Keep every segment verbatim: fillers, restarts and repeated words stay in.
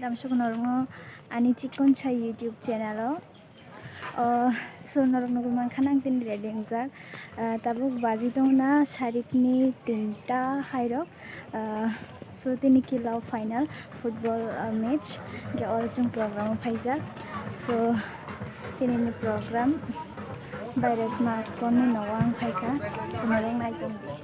Kamsok norokno ani Chikon Sai YouTube channel o. O, so norok nugwi mankha nang tini ready wngjak. Ah, tabuk baji tongna sarikni tinta hairok. Ah, so tini kila o final football, ah, match. Ge oro chwng program o phaijak. So tini ni program. Virus ma konni no ang phaikha. So norok nai tongdi.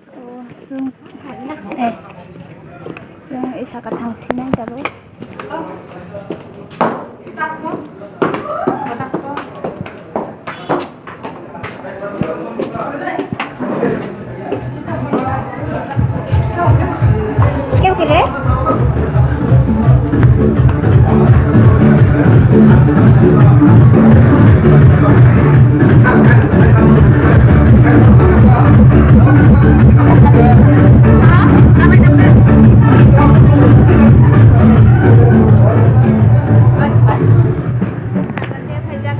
So, so, eh, yung isa ka thang sinai tabo. Keu kire?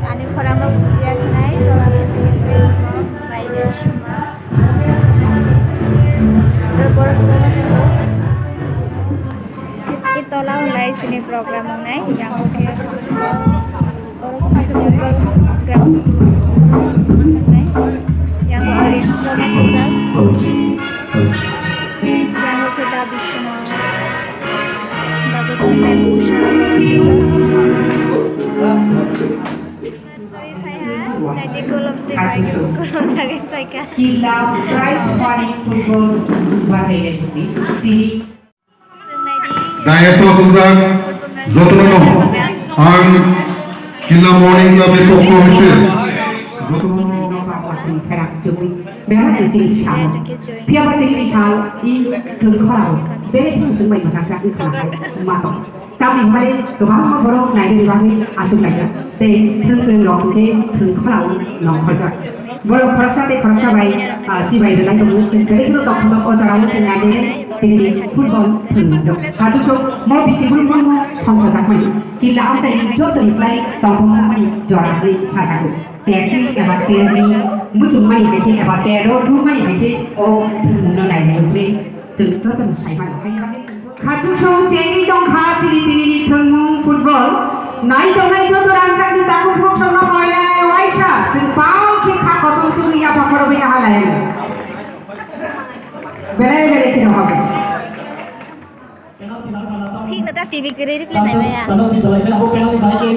Ani khorang rok bujiya khnai, tola khe se khe se bai de suma. Ito tola hulai sini program wngnai, yang khe oro khe program wngnai, yang audience rok wngjak, yang khe da bisma, da bwtwi mai busa. Killa prize money football bathai le sumi tini. Dayas o sumjak jotono no ang Killa morning club ni pokho hoite jotono no. Berang ni sini samo. Phiya ba tini sal i thwng khorang bere thwng chwng bai mwsang jak wngkha na hai ma tong. Tamni hwnmani kwbangma borok nainani bagwi achuk laijak tei thwng kwrwng rok hwnkhe thwng khorang nongkhorjak. Borok khoroksa tei khoroksa bai, ah, chibai rwlai tongo. Chwng belai kheno tongthok o jorao chwng nainani tini football thwng nukjak. Hachuk sok mo bisi brum brum no songchajakmani killa amchaini joto ni slai tongthok wngmani jora hwnwi sajago. Tertwi eba terni muchungmani hai khe eba terno thumani hai khe o thwngno nainai hwnwi chwng jotono sai mano. Khachuk song chengwi tongkha chini tinini thwngmung football. Nai tongnai joto rangchakni takhuk bukhuk songno hoinai waisa chwng pao khe kha kochong sugwi yapha khorobwi naha lai. Belai belai kheno habai. Thik na ta T V kwrwi replay nai maya. Penalty belai khe abo penalty belai khe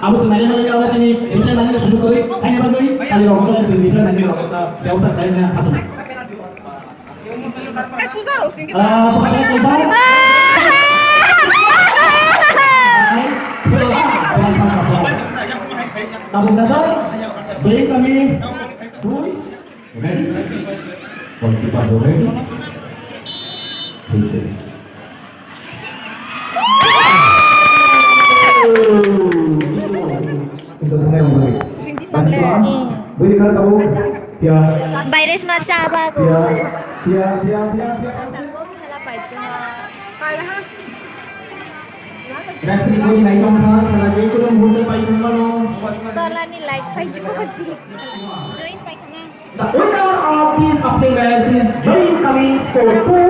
abo tong nai mani abo tini replay nai sujud kwrwi thaini bagwi thaini rok belai tini replay nai rok ta bebosta khlai na khatung. Ah, bukhara kaisa. Tabuk jajak, beri kami, bui. Ready? Goalkeeper ready? Please. Virus ma chaba ko. Referee body light on kha, khela je kono muhurte pai thangmano. Tolani light pai thangma. Join pai thangma. The winner of this opening match is Join Kami score two,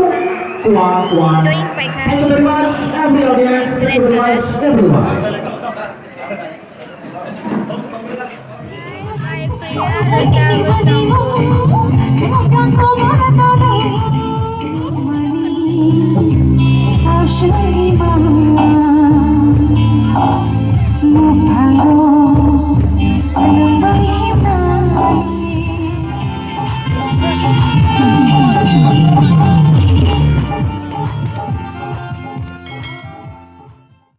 Kuwar one. Join pai kha. Thank you very much, every audience. Thank you very much, everyone.